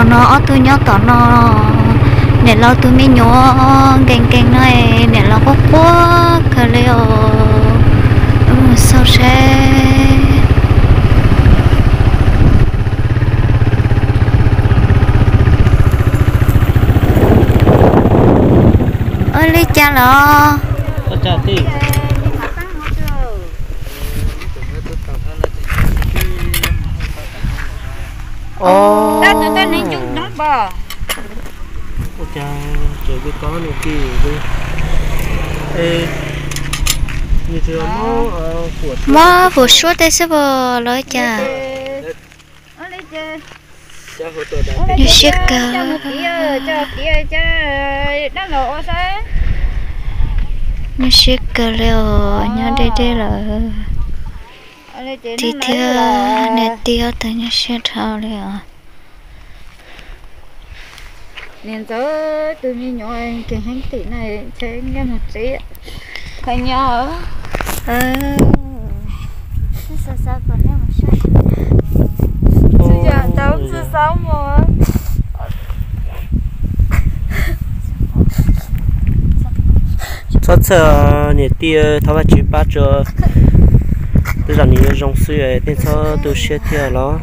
No ob tug nyob tom no, niam laus tus me nyuam nkees nkees no, niam laus quaj quaj kawg li os. Wb mus xauj seb. Ua li cas los? Muab fuam suab tej xwb pom los cas. Nyuaj siab kawg. Nyuaj siab kawg li os, nyob deb deb lawm. Tij thiab niam tij ob tug nyuaj siab dhau li os. Niam ntxawm tus me nyuam nkees heev tim no, ntshe nyob mus tsev. Qhov nyob xav kom nej mus saib. Tsis yog tau tsis xav mus. Txhob txhawj niam tij, thov Vajtswv pab tso. Tej zaum nws yuav zoo xwb, nej txhob tu siab thiab los.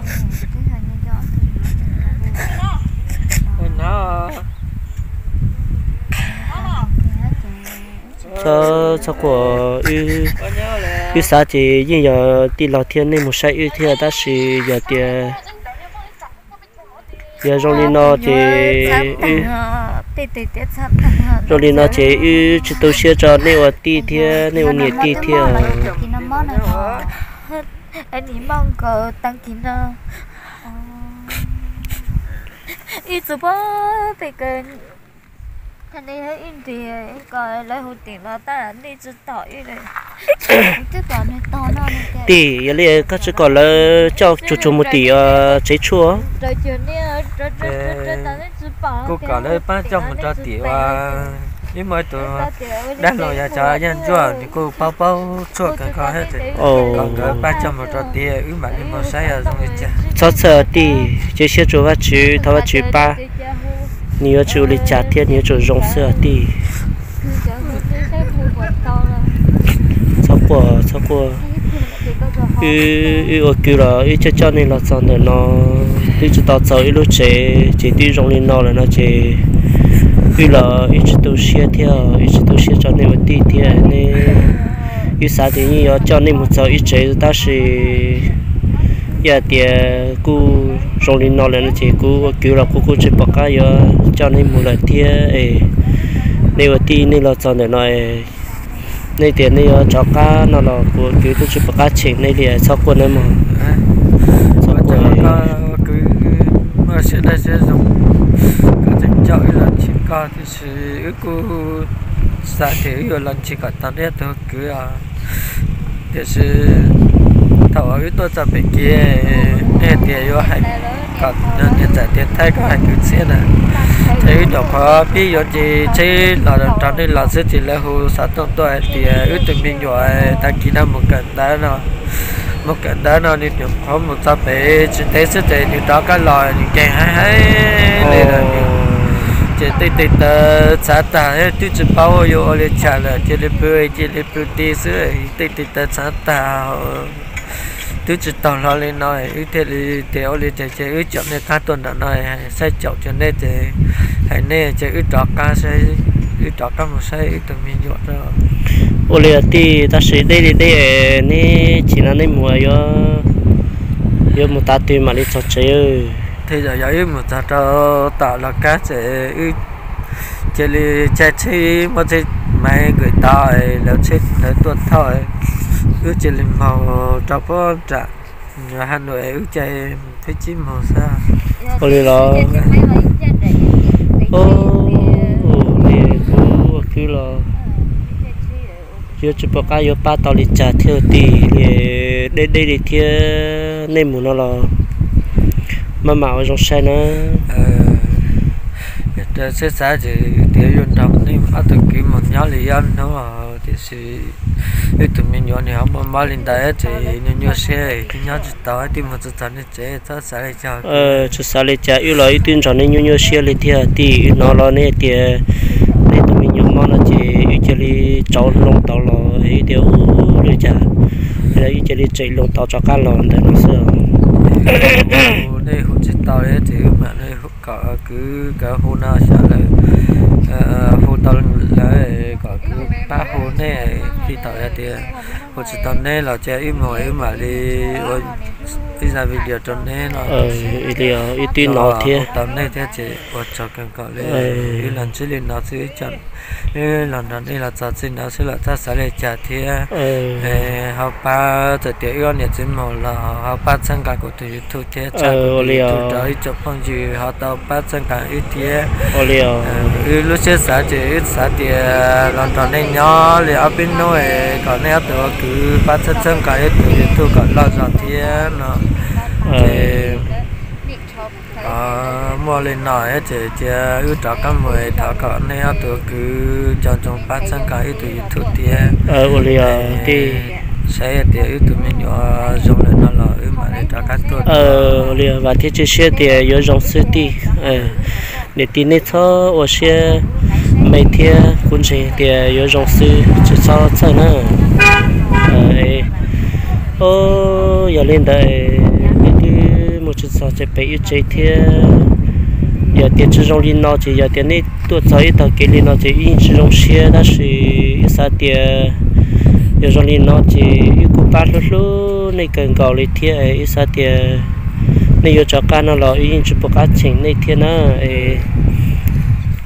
Txhob, txhob quaj, wb xav ces yeej yog tij laug thiab nej mus saib wb thiab, tab sis yog tias yog zoo li no ces, zoo li no ces wb tsis tu siab tso nej ua tij thiab nej ua niam tij thiab. Ib txwm pab pem kawg, ib nrig kom lawv hu tim los tab nej tsis tom ib. Tim, yog li koj tsis kom lawv coj tsuag tsuag mus tim tsev tshuaj. Kuv kom lawv pab coj mus rau tim uas ib muaj ib tug dab laug yog cov yaj ntsuag, nws kuj paub paub tshuaj kawg nkaus, kom nkawd pab coj mus rau tim wb mam li mus saib yog zoo li cas. Txhob txhawj tij, cia siab rau Vajtswv, thov Vajtswv pab. Nws yuav tsis ua li cas thiab, nws yuav tsum zoo xwb os tij. Txhob quaj, txhob quaj. Wb, wb ua kwv los wb coj coj nej los txog ntawm no, twb tsis tau txog wb lub tsev ces twb zoo li no lawm no ces wb los wb tsis tu siab thiab, wb tsis tu siab tso nej ua tij thiab ne. Wb xav tias yeej yuav coj nej mus txog wb tsev tab sis yog tias kuj zoo li no lawm no ces kuv ua kwv los kuv kuj tsis pom qab yuav coj nej mus lawm thiab es nej ua tij nej los txog ntawm no es nej tias nej yuav rov qab no los kuv ua kwv kuj tsis pom qab cheem nej li, txhob quaj nawb mog. Txhob quaj. Muaj siab dawb siab zoo, koj tseem coj wb los ntsib koj tiam sis wb kuj xav tias wb yuav los ntsib kom tau nej tus kwv os. Tiam sis thaum uas wb tuaj txog pem kiag, nej tias yuav hais kom niam ntxawm tias thaij koj hais kwv txhiaj na, ces wb nyuam qhuav pib yuav nce tsheb los rau nej los xwb ces lawv hu xov tooj tuaj hais tias wb tus me nyuam tag kis no mus kawm ntawv no, mus kawm ntawv no nws nyuam qhuav mus txog pem tsis ntev xwb ces nws rov qab los nws nkeeg heev heev li lawm. Ces tej tes taw txhav tag twb tsis paub yuav ua li cas lawm, cia li pw cia li pw ti xwb, tej tes taw txhav tag. Twb tsis tau hlo li no wb thiaj li tias ua li cas ces wb caum nej qab tuaj nram no saib caum rau nej ces hais nej ces wb rov qab saib, wb rov qab mus saib wb tus me nyuam. Ua li os tij, tab sis deb li deb, neb chim no neb mus yuav, yuav mus tav twg mam li txog tsev? Tej zaum yog wb mus txog rau tom Los Kab ces wb cia li caij tsheb, muab tsheb maiv nkaus tod lawv tsheb lawv tuaj thauj, wb cia li mus rau puag nram Has Nois wb caij thib tsib moos xwb. Ua li los, ua li kuv ua kwv los yuav tsis pom qab yuav pab tau li cas thiab tij li, deb deb li thiab, nej mus no los maj mam ua zoo saib na. Seb xav ces tias yuav nrog nej ob tug kwv mus nyob li ob hnub tiam sis Wb tus me nyuam nws ho muaj mob li ntawd ces nyuaj nyuaj siab, twb nyob tsis tau, twb mus tsis txog nej tsev, txhob xav li cas. Tsis xav li cas, wb los wb twb nrog nej nyuaj nyuaj siab li thiab tij. Wb hnov los nej tias nej tus me nyuam mob no ces wb cia li rov loo tau los, wb tias ua li cas, wb cia li tsem loo tau rov qab los ntawm no xwb. Nej hu tsis tau li ces wb mam li kom kwv kawv hu no xyov lawv hu tau lawm kom kwv pab hu nej, tij thaum yog tias hu tsis tau neb los ces wb mus wb mam li ua ib zaj video rau neb no. Wb twb hnov thiab, tau nej thiab ces ua tsaug kawg nkaus li. Wb los ntsib li no xwb, wb los nrog nej los txog txij no xwb los txhob xav li cas thiab. Ho pab, txawm tias wb ob niam txiv mus los ho pab txhawb nqa kuv tus YouTube thiab tsa kuv tus YouTube rau ib tsoom phooj ywg ho tau pab txhawb nqa wb thiab. Wb lub siab xav ces wb xav tias los nrog nej nyob li ob peb hnub kom nej ob tug ua kwv pab txhawb txhawb nqa wb tus YouTube kom loj zog thiab no. Ces muaj li no ces cia wb rov qab mus, thov kom nej ob tug ua kwv cov ntsoov pab txhawb nqa wb tus YouTube thiab. Ua li os tij. Saib tias wb tus me nyuam zoo lawm no los wb mam li rov qab tuaj. Ua li os, vam thiab cia siab tias yuav zoo xwb tij. Niam tij nej txhob ua siab me thiab, kuv ntseeg tias yuav zoo xwb, tsis txhob txhawj na. Yog li ntawd, nej twb mus tsis txog tsev pem wb tsev thiab. Yog tias tsis zoo li no ces yog tias nej tuaj txog ib tog kev li no ces wb yeej tsis zoo siab, tab sis wb xav tias yog zoo li no ces wb kuj pab hlub hlub nej kawg nkaus li thiab. Wb xav tias nej yuav rov qab no los wb yeej tsis pom qab cheem nej thiab na.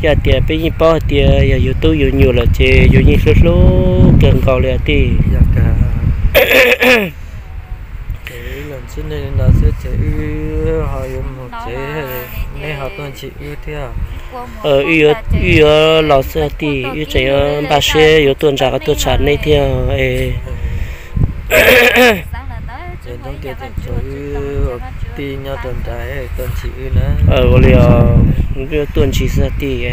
Yog tias peb yeej paub hais tias yog yus tub yus nyuam lawm ces yus yeej hlub hlub kawg nkaus li os tij. Ces wb los ntsib nej li no xwb ces wb ho yuav mus tsev, nej ho tuaj ntshis wb thiab. Wb yuav los xwb tij, wb tseem yuav npaj siab yuav tuaj nram qhov tuaj tsham nej thiab. Ces ntoo tias tseem tshuav wb ua tij nyob rau nrad tuaj ntshis wb na. Ua li os, wb tuaj ntshis xwb tij.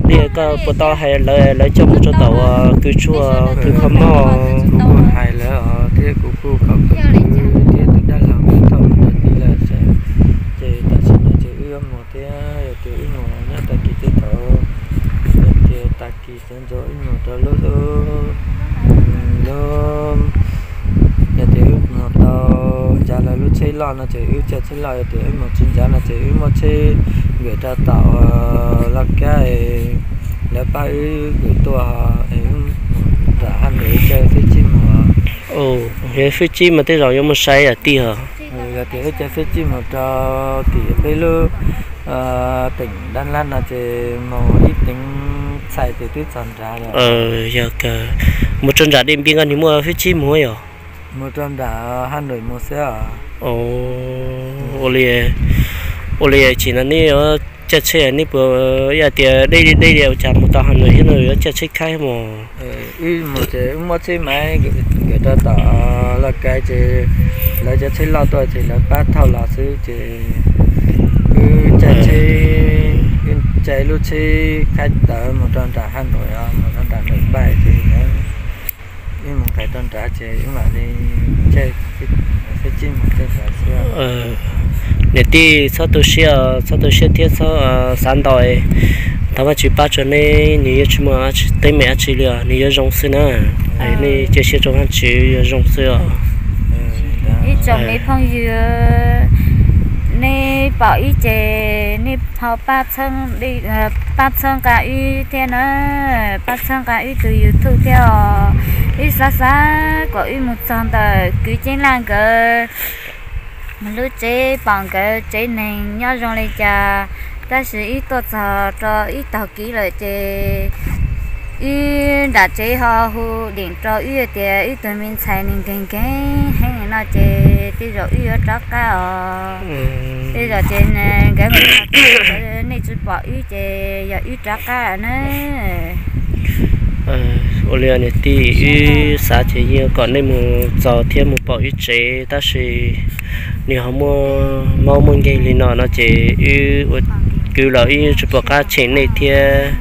Li koj puas tau hais lawv, lawv coj mus rau tom uas kws tshuaj kws kho moj? Kuv kuj hais lawv os, thiab kuv kuj kom kuv thiab tus dab laug thauj mus rau tim lawv, ces tam sim no ces wb yuav mus thiab. Yog tias wb mus nyob tag kis tej thaum, yog tias tag kis sawv ntxov wb mus rau lub, lub, yog tias wb mus tau ncav lawv lub tsheb loj no ces wb caij tsheb loj, yog tias wb mus tsis ncav no ces wb muab tsheb nkawm rau tom Laj Kab, lawv pab wb nkawm tuaj, nram Haj Nuam caij fib tsib mus. Fib tsib mas tej zaum yuav muaj sai yam tij os. Yog tias wb caij fib tsib mus rau tim peb lub teem Dab Lab no ces mus ib teev txhais ces twb txog nrad lawm. Yog mus rau nram Dej Npiab no nws muaj fib tsib mus yom? Mus rau nram Haj Nuam mus xwb os. Ua li, ua li tsis no nej yuav caij tsheb, nej puas yog tias deb deb ua cas mus tau Haj Nuam thiab no yuav caij tsheb khaib mus? Wb mus ces wb muab tsheb maiv nkawm rau tom Laj Kab ces lawv cov tsheb loj tuaj ces lawv pab thauj los xwb ces wb caij tsheb, wb caij lub tsheb khaib tawv mus rau nram Haj Nuam, mus rau nram Nuam Npaij ces wb mus nqes rau nrad ces wb mam li caij fib tsib mus caij nrad xwb. Niam tij txhob tu siab, txhob tu siab thiab txhob xav ntau. Thov Vajtswv pab tso neb, nws yuav tsis muaj teeb meem dab tsi li os, nws yuav zoo xwb na. Nej cia siab rau Vajtswb, yuav zoo xwb os. Ib tsoom me phooj ywg, nej pom ib ces nej ho pab txhawb nqa wb thiab na, pab txhawb nqa wb tus YouTube thiab os. Wb xav xav kom wb mus txog ntawm kwv Ceeb Laj nkawd lub tsev, pom nkawd tsev neeg nyob zoo li cas, tab sis wb tuaj txog rau ib tog kev lawm ces wb nram tsev ho hu deem rau wb tias wb tus me ntxhais nws nkeeg nkeeg heev no ces tej zaum wb yuav rov qab os. Tej zaum ces nkawd mus, nej tsis pom wb ces yog wb rov qab na. Ua li niam tij, wb xav ces yeej kom nej mus txog thiab mus pom wb tsev, tab sis nws ho muaj mob muaj nkeeg li no no ces wb ua Wb los wb tsis pom qab cheem nej thiab.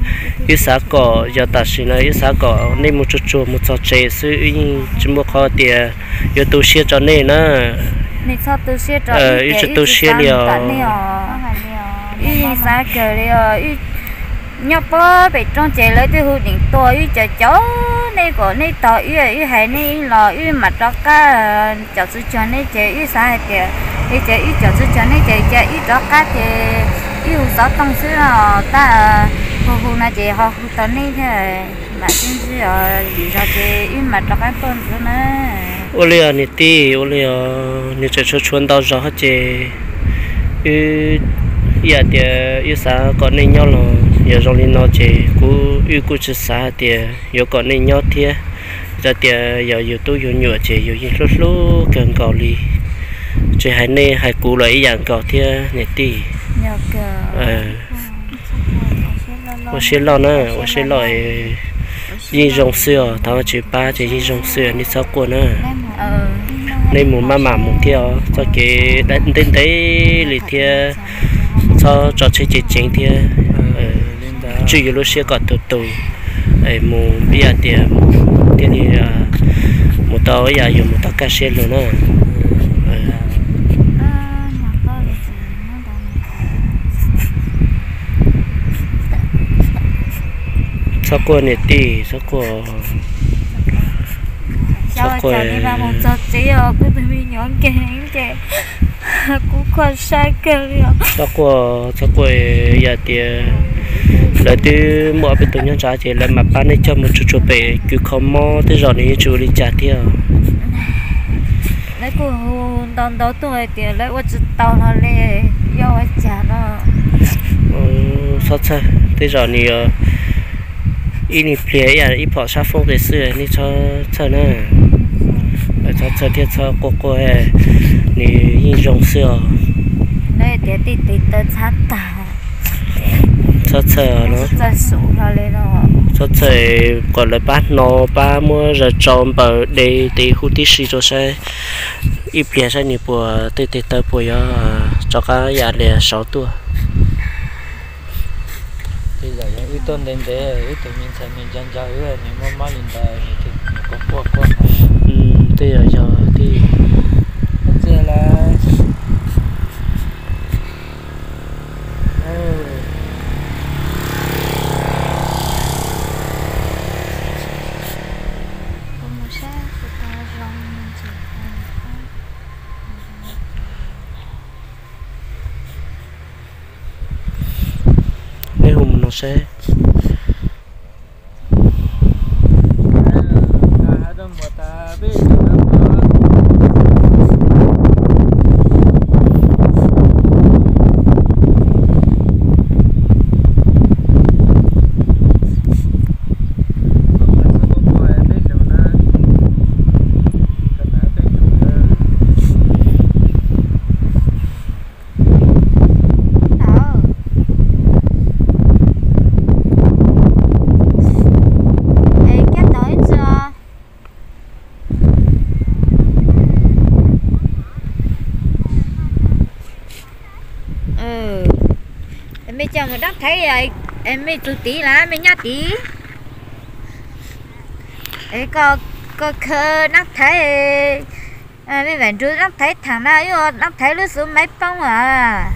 Wb xav kom yog tam sim no wb xav kom nej mus tsuag tsuag mus txog tsev xwb, wb yeej tsis muaj qhov tias yuav tu siab rau nej na. Wb tsis tu siab li os. Wb xav kawg li os. Nyob puag pem roob ces lawv twb hu deev tua wb cov cov, nej kom nej tos wb, wb hais nej los wb mam rov qab. Cov txwv cog nej ces wb xav hais tias, ces wb cov txwv cog nej ces cia wb rov qab ces wb hu xov tooj xwb no, tab hu hu no ces ho hu tau nej thiab. Mam sib ntsib os, vim zog ces wb mam rov qab tuaj ntxiv na. Ua li os niam tij, ua li os, nws tseem tshuav tshuav ntau zog ces wb, ib yam tias wb xav kom nej nyob los yog zoo li no ces kuv, wb kuj tsis xav hais tias yuav kom nej nyob thiab. Yog tias yog yus tub yus nyuam ces yus yeej hlub hlub kawg nkaus li. Tsis hais nej hais kuv los ib yam nkaus thiab niam tij. Ua siab loj na, ua siab loj. Yeej zoo xwb os, thov tsis pab ces yeej zoo xwb, nej txhob quaj na. Nej mus maj mam mus thiab os, txoj kev ntev ntev li thiab, txhob tso tsheb ceev ceev thiab. Tswj yus lub siab kom tus tus mus ib yam tias thiaj li mus tau ib yam yuav mus tau kaj siab lug na. Txhob quaj niam tij, txhob quaj. Txhob quaj, txhob quaj, txhob quaj. Yog tias lawv twb muaj ob peb tus nyob nrad ces lawv mam pab nej coj mus tsuag tsuag pem kwv kho mob tej zaum nws yuav tsum ua li cas thiab. Lawv kuj hu ntau ntau tuaj hais tias lawv ua tsis tau no li, yog ua cas no. Txhob txhawj, tej zaum nws ib pliag ib phom sab foob qis xwb, nej txhob txhawj na. Txhob txhawj thiab txhob quaj quaj, nws yeej zoo xwb os. Txhob txhawj, txhob txhawj kom lawv pab hno, pab muab zaws tsau npaws de tes hu tib si rau saib ib pliag saib nws puas, tej tes taw puas yuav rov qab yam li saud tuaj. Tej zaum yog wb tuaj ntev ntev, wb tus me ntxhais nws nco nco wb, nws mob mob li ntawd, nws quaj quaj. Tej zaum yog thiab. Nej hu mus no seb. Mej coj mus dab thaiv, mej txug tid lawm, mej nyob tid. Koj khaws dab thaiv, mej vam nrug dab thaiv thaam na, ib dab thaiv lub xuv maiv poob as.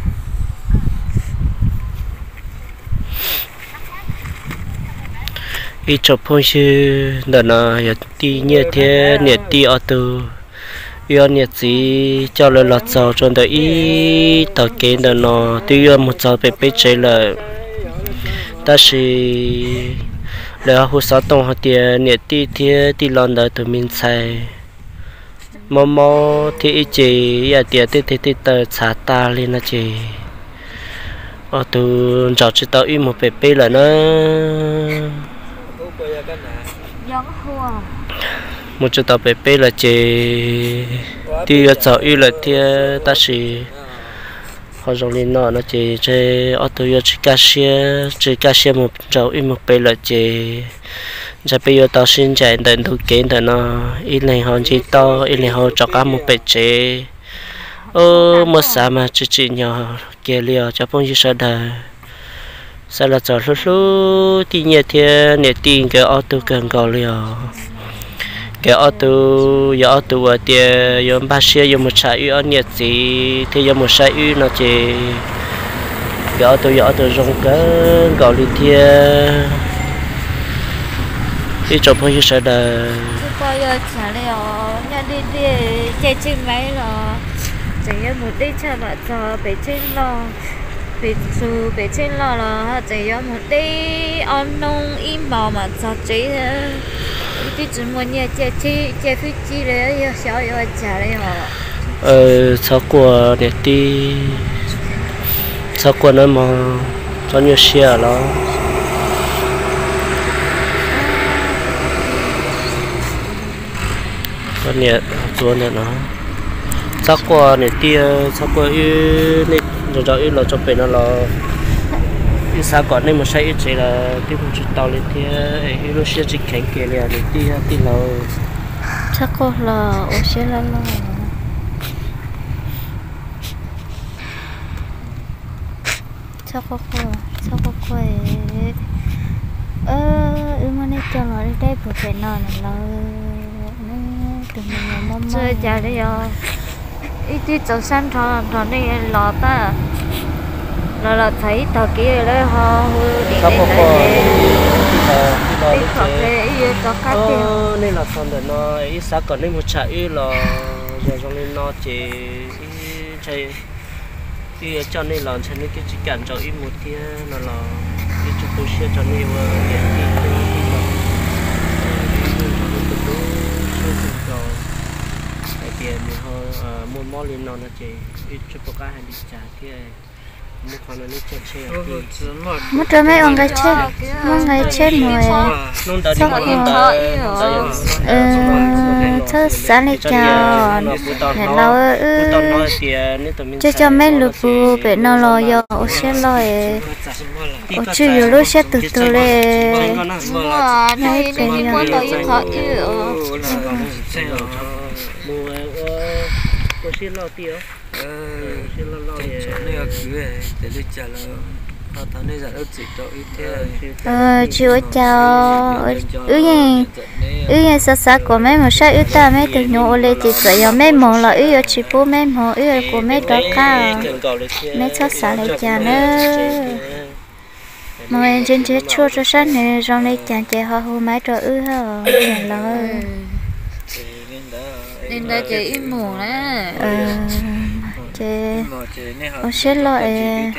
Ib tsoom phooj ywg ntawm no yog tij Nyiaj thiab niam tij ob tug. Wb ob niam txiv coj lawv los txaus rau ntawm ib tog kev ntawm no, twb yuav mus txog pem peb tsev lawm. Tab sis lawv ho hu xov tooj hais tias niam tij thiab tij laug ntawd tus me ntxhais mob mob thiab ib ce, ib yam tias tej tes tej taw txhav tag li no ces ob tug nrog tsis tau wb mus pem peb lawm na. Mus tsis tau pem peb lawm ces twb yuav txog wb lawm thiab, tab sis ho zoo li no no ces ntshe ob tug yuav tsis kaj siab, tsis kaj siab mus nrog wb mus pem lawm ces ntshe peb yuav tau sib ncaim ntawm ntug kev ntawm no, ib leeg ho ntsib tau, ib leeg ho rov qab mus pem tsev. Muab xav mas tsis tsim nyog kiag li os cov phooj ywg sawv daws. Xav los txog hlub hlub tij Nyiaj thiab niam tij nkawd ob tug kawg nkaus li os. Nkawd ob tug yog ob tug uas tias yuav npaj siab yuav mus tsham wb ob niam txiv thiab yuav mus saib wb no ces nkawd ob tug yog ob tug zoo kawg nkaus li thiab. Ib tsoom phooj ywg sawv daws, tsis pom yog cas li os, nyob deb deb, caij tsheb maib los tseem yuav mus deb tshaj mam txog pem tsheb loj, pem txug pem tsheb loj los tseem yuav mus deb ob hnub ib hmos mam txog tsev. Twb tsis muaj nyiaj caij tsheb caij fwb ci li, yog xyov yuav ua cas li os. Txhob quaj niam tij, txhob quaj nawb mog, txhob nyuaj siab los. Koj niam txuav ntawm no, txhob quaj niam tij, txhob quaj, wb nej nrog wb los txog pem no los wb xav kom nej mus saib wb tsev los twb mus tsis tau li thiab, wb lub siab tsis kheev kiag li niam tij tij laug. Txhob quaj los ua siab loj loj. Txhob quaj, txhob quaj quaj. Wb muab nej coj los deb deb puag pem no lawm, tus me nyuam mob mob cas li os. Ib tib txaus sab nrho nrog nej los tab, los los txog ib tog kev lawm ho hu dim li ntawd ces ib yuav rov qab tiag. Nej los txog ntawm no wb xav kom nej mus tsham wb los yog zoo li no ces ntshai wb yuav coj nej los ntshai nej twb tsis kam nrog wb mus thiab no los wb tsuas tu siab rau nej ua niam tij thiab tij laug. Wb yeej nrog nej tu tu siab kawg nkaus hais tias nws ho muaj mob li no no ces wb tsis pom qab hais li cas thiab. Muab qhov no nej coj tsheb, muab rau meb ua nqaij tsheb, muab nqaij tsheb mus. Txhob, txhob xav li cas os, niam laus, wb coj coj meb lug puag pem no los yog ua siab loj es ua tsis yus lub siab tus tug li. Tsis ua cas, wb yeej, wb yeej xav xav kom meb mus saib wb tag, meb tus hnyuv ua li ces txawm yog meb moog los wb yuav tsis pub meb moog, wb yuav kom meb rov qab. Meb txhob xav li cas nawb. Mus ntsia ntsia tshuaj rau sab hniav zoo li cas ces ho hu maiv rau wb lawm. Li ntawd ces wb mus na. Ces ua siab loj es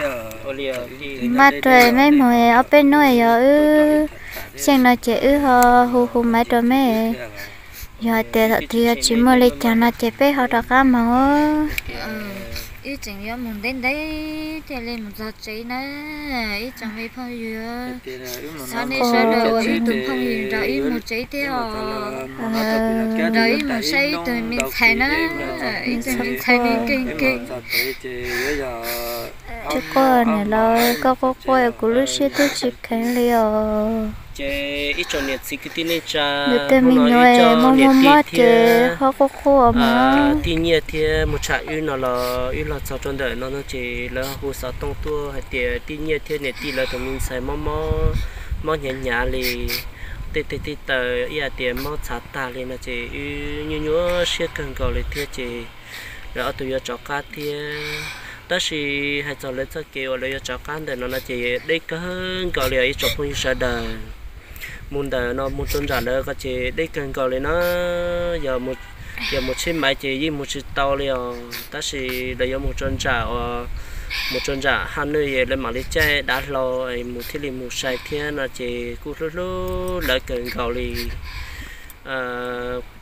maj rau meb mus ob peb hnub yog wb xyeej no ces wb ho hu hu maiv rau meb. Yog hais tias thaum twg yog tsis muaj li cas no ces peb ho rov qab moog. Ib tseem yuav mus ntev ntev thiaj li mus txog tsev na. Ib tsoom me phooj ywg, thov nej sawv daws ua ib tug phooj ywg nrog ib mus tsev thiab os. Nrog ib mus saib ib tug me ntxhais na. Ib tug me ntxhais ne nkeeg nkeeg. Tsis quaj niam laus, koj quaj quaj kuv lub siab twb tsis kheev li os. Ces ib tsoom niam txiv kwv tij neej tsa, nws tej me nyuam mob mob mob ces ho quaj quaj mas. Tij Nyiaj thiab mus tsham wb no los wb los txog rau ntawm no no ces lawv hu xov tooj tuaj hais tias Tij Nyiaj thiab niam tij lawv tus me ntxhais mob mob, mob hnyav hnyav li, tej teg tej taw ib yam tias mob txhav tag li no ces wb nyuaj nyuaj siab kawg nkaus li thiab ces lawv ob tug yuav rov qab thiab. Tab sis hais txog lawv txoj kev uas lawv yuav rov qab ntawm no no ces deb kawg nkaus li os ib tsoom phooj ywg sawv daws. Mus ntawm no mus rau nram lawv ko ces deb kawg nkaus li na. Yog mus tsheb maiv ces yeej mus tsis tau li os, tab sis lawv yuav mus rau nram uas, mus rau nram Haj Nwj es lawv mam li caij dav hlau mus thiaj li mus sai thiab no ces kuj hlub hlub lawv kawg nkaus li.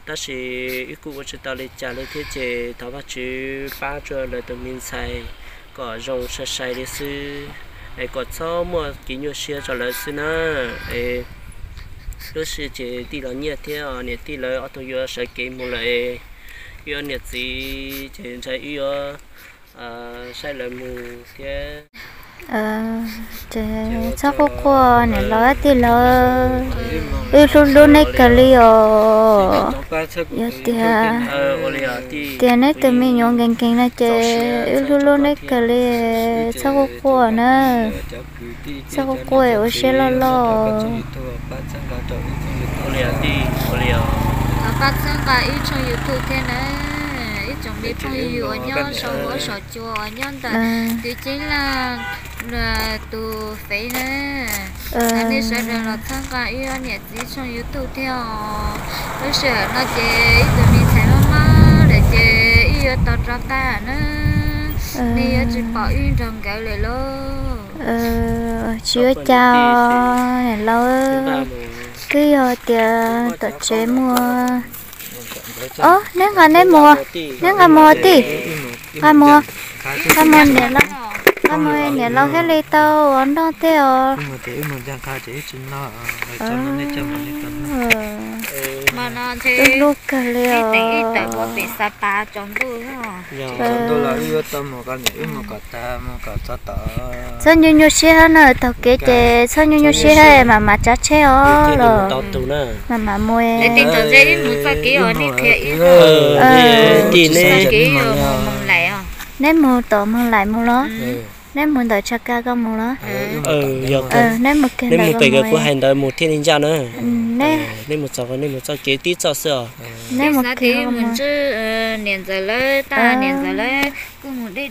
Tab sis wb kuj ua tsis tau li cas li thiab ces thov Vajtswv pab rau lawv tus me ntxhais kom zoo sai sai li xwb, es kom txhob muaj kev nyuaj siab rau lawv xwb na. Es lub sij ces tij laug Nyiaj thiab niam tij lawv ob tug yuav sawv kev mus lawm es wb ob niam txiv ces ntshai wb yuav saib lawv mus thiab. Ces txhob quaj quaj niam laus tij laug, wb hlub hlub neb kawg li os. Yog tias, tias neb tus me nyuam nkees nkees no ces wb hlub hlub neb kawg li, txhob quaj quaj na. Txhob quaj quaj, ua siab loj loj. Pab txhawb nqa ib tshooj YouTube thiab na, ib tsoom me phooj ywg uas nyob saum huab saum cua uas nyob ntawm kwv Ceeb Laj tus fev na. Xav nej sawv daws los txhawb nqa wb ob niam txiv tshooj YouTube thiab os. Lub sij hawm no ces ib tug me ntxhais mab mab lawm ces wb yuav tau rov qab na. Nej yuav tsis pom wb nrog nkawd lawm lauj. Tsis ua cas, niam laus, twb yog tias tom tsev muaj. Ob, neb nqa neb mus, neb nqa mus tij, nqa mus, nqa mus niam laus, nqa mus niam laus thiaj li tau ua noj tej os. Hlub kawg li os. Txhob nyuaj nyuaj siab hab na, taug kev ces txhob nyuaj nyuaj siab hab, mam mam tsav tsheb os los mam mam mus. Neb mus tom Moog Laim mus los? Neb mus ntawm Tshav Kav ko mus los? Neb mus kiag ntawm kuv hais ntawd mus thiaj li ncaj na. Nej mus txog, nej mus txoj kev tib txoj xwb os. Neb mus kiag mus. Mus deb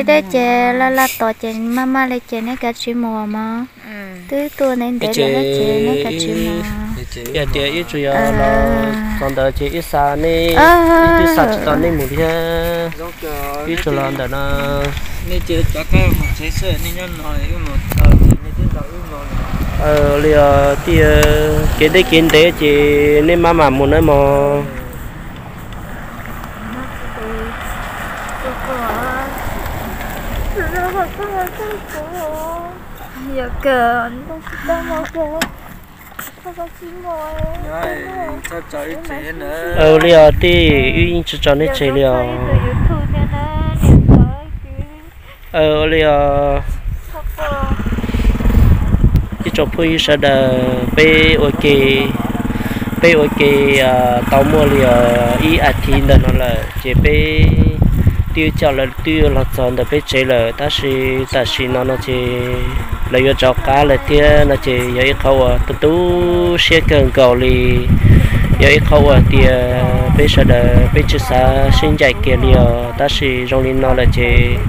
deb ces laj laj tos ces maj maj li ces neb kav tsij mus mog. Twb tuaj ntev ntev lawm ces neb kav tsij mus. Yog tias ib tsuas yog los txog ntawd ces ib xa nej, ib twb xa tsis tau nej mus thiab. Ib tsuas los ntawm no. Li os tij, kev deb kev ntev ces nej maj mam mus nawb mog. Li os tij, wb yeej tsis tso nej tseg li os. Li os, ib tsoom phooj ywg sawv daws, peb ua ke, peb ua ke tau muaj li os ib as thiv ntawm no lawm ces peb twb coj lawv twb los txog ntawm peb tsev lawm, tab sis tam sim no no ces lawv yuav rov qab lawm thiab no ces yog ib qhov uas tu tu siab kawg nkaus li. Yog ib qhov uas tias peb sawv daws peb tsis xav sib ncaim kiag li os, tab sis zoo li no lawm ces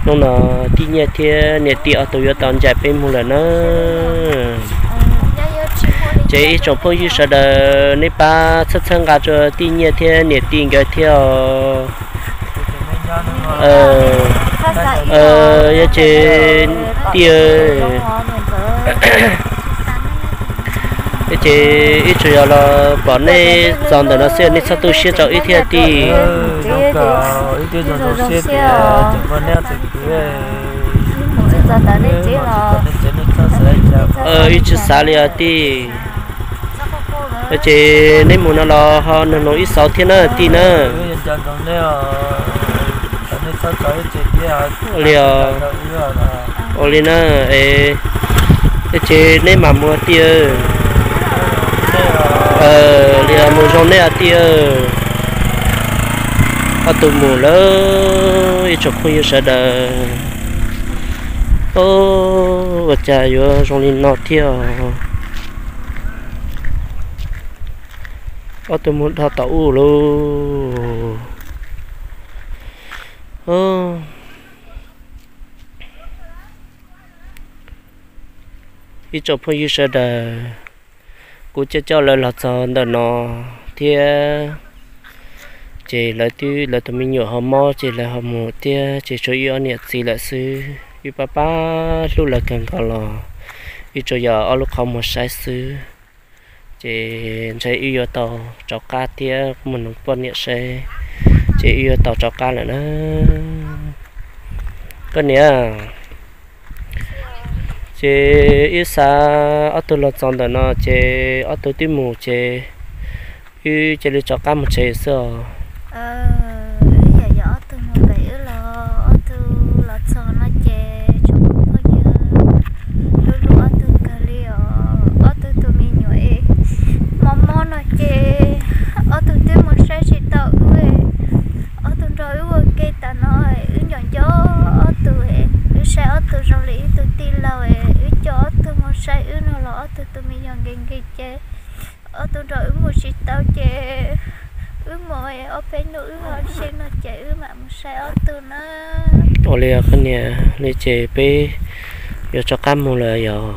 hnub no Tij Nyiaj thiab niam tij ob tug yuav tau ncaim peb mus lawm na. Ces ib tsoom phooj ywg sawv daws nej pab txhawb txhawb nqa rau Tij Nyiaj thiab niam tij nkawd thiab os. Yog ces tij, ces ib tsuas yog los pom nej txog ntawm no xwb, nej txhob tu siab rau wb thiab tij. Wb tsis xav li os tij. Ces neb mus no los ho nug nug ib xauv thiab na tij na. Li os, ua li na, ces neb mam mus tij. Li os, mus zoo nej tij. Ob tug mus lawm ib tsoom phooj ywg sawv daws. Ua cas yuav zoo li no thiab. Ob tug mus dhau tom ub lauj. Ib tsoom phooj ywg sawv daws, kuv coj coj lawv los txog ntawm no thiab, ces lawv twb lawv tus me nyuam ho mob ces lawv ho mus thiab, ces tshuav wb ob niam txiv lawm xwb. Wb pab pab hlub lawv kawg nkaus los wb tsuas yog ob lub qhov muag saib xwb. Ces ntshe wb yuav tau rov qab thiab, kuv mus noog poj niam seb, ces wb yuav tau rov qab lawm na. Koj niam, ces wb xa ob tug los txog ntawm no ces ob tug twb mus ces wb cia li rov qab mus tsev xwb os. Yog ob tug mus pem wb los, ob tug los txog no ces tsoom phooj ywg hlub hlub ob tug kawg li os. Ob tug tus me nyuam es mob mob no ces ob tug twb mus saib tsis tau wb. Ob tug nrog wb ua ke tas no, wb nco nco ob tug, wb saib ob tug zoo li ib tug tij saib wb no los ob tug tus me nyuam nkees nkees ces ob tug nrog wb mus tsis tau ces wb mus ob peb hnub wb ho xyeej no ces wb mam mus saib ob tug na. Ua li os koj niam, li ces peb yuav rov qab mus lawm yog.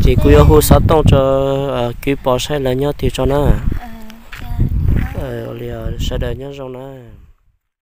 Ces kuv yuav hu xov tooj rau kwv Pov saib lawv nyob twg tso na. Ua li os, sawv daws nyob zoo na.